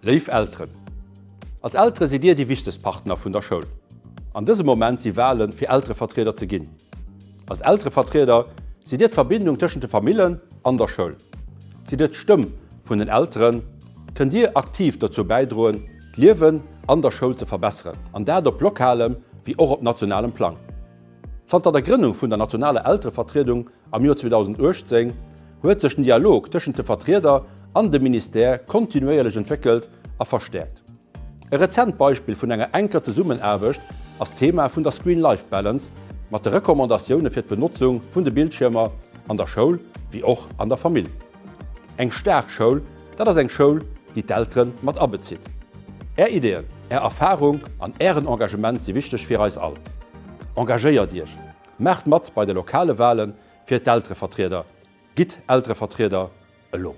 Léif Elteren, Als Eltere sidd Dir déi wichtegst Partner vun der Schoul. An dësem Moment si Wale fir Elterevertrieder ze ginn. Als Elterevertrieder sidd Dir d'Verbindung tëschent de Famillen an der Schoul. Sidd Dir d'Stëmm vun den Elteren, kënnt Dir aktiv dozou bäidroen, d'Liewen an der Schoul ze verbesseren, an dat op lokalem wéi och op nationalem Plang. Zanter der Grënnung vun der nationaler Elterevertriedung am Joer 2018 huet sech den Dialog tëschent de Vertrieder an dem Ministère kontinuéierlech entwéckelt a verstäerkt. E rezent Beispill vun enger enker Zesummenaarbecht ass d'Thema vun der Screen-Life-Balance mat de Recommandatioune fir d'Benotzung vun de Bildschiermer an der Schoul wéi och an der Famill. Eng staark Schoul, dat ass eng Schoul, déi d'Eltere mat abezitt. Är Ideeën, Är Erfarung an Ären Engagement si wichteg fir eis all. Engagéiert Iech, maacht mat bei de lokale Wale fir d'Elterevertrieder, gitt Elterevertrieder elo!